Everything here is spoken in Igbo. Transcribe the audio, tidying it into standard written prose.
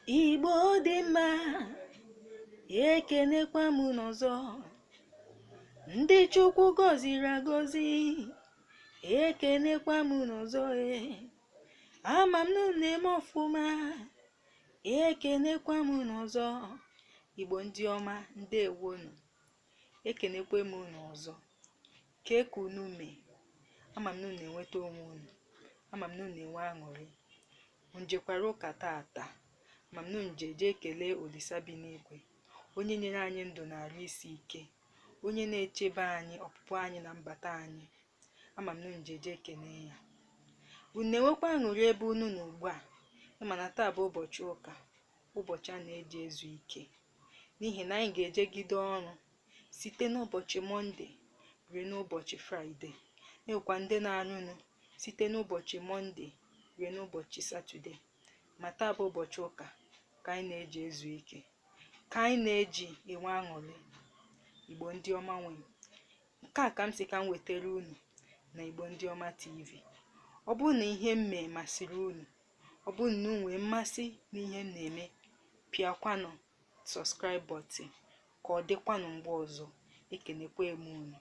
Igbo dị mma, ekenekwa m unu ọzọ. Ndị Chukwu gọziri agọzi, ekenekwa m unu ọzọ e. Ama m na unu na-eme ọfụma, ekenekwa m unu ọzọ. Igbo ndị ọma, ndewonu. Ekenekwa m unu ọzọ. Kee ka unu mee? Ama m na unu na-enweta onwe unu. Ama m na unu na-enwe aṅụrị. Unu jekwara ụka tata? Ama m na unu je jee kelee Olisa bi n'igwe, onye nyere anyị ndụ na arụ isi ike, onye na-echebe anyị ọpụpụ anyị na mbata anyị. Ama m na unu je jee kelee ya. Unu na-enwekwa aṅụrị ebe unu nọ ugbu a? Ịma na taa bụ ụbọchị ụka, ụbọchị a na-eji ezu ike, n'ihi na anyị ga-ejegide ọrụ site n'ụbọchị Mọnde ruo n'ụbọchị Fraịde. Enwekwa ndị na-arụnụ site n'ụbọchị Mọnde ruo n'ụbọchị Satọde. Ma taa bụ ụbọchị ụka ka anyị na-eji ezu ike, ka anyị na-eji enwe aṅụrị. Igbo ndị ọma nwe m. Nke a ka m sị ka m wetara unu na Igbo Ndị Ọma TV. Ọ bụrụ na ihe m mee masịrị unu, ọ bụrụ na unu nwee mmasị n'ihe m na-eme, pịakwanụ subscribe button ka ọ dịkwanụ mgbe ọzọ. Ekenekwa m unu.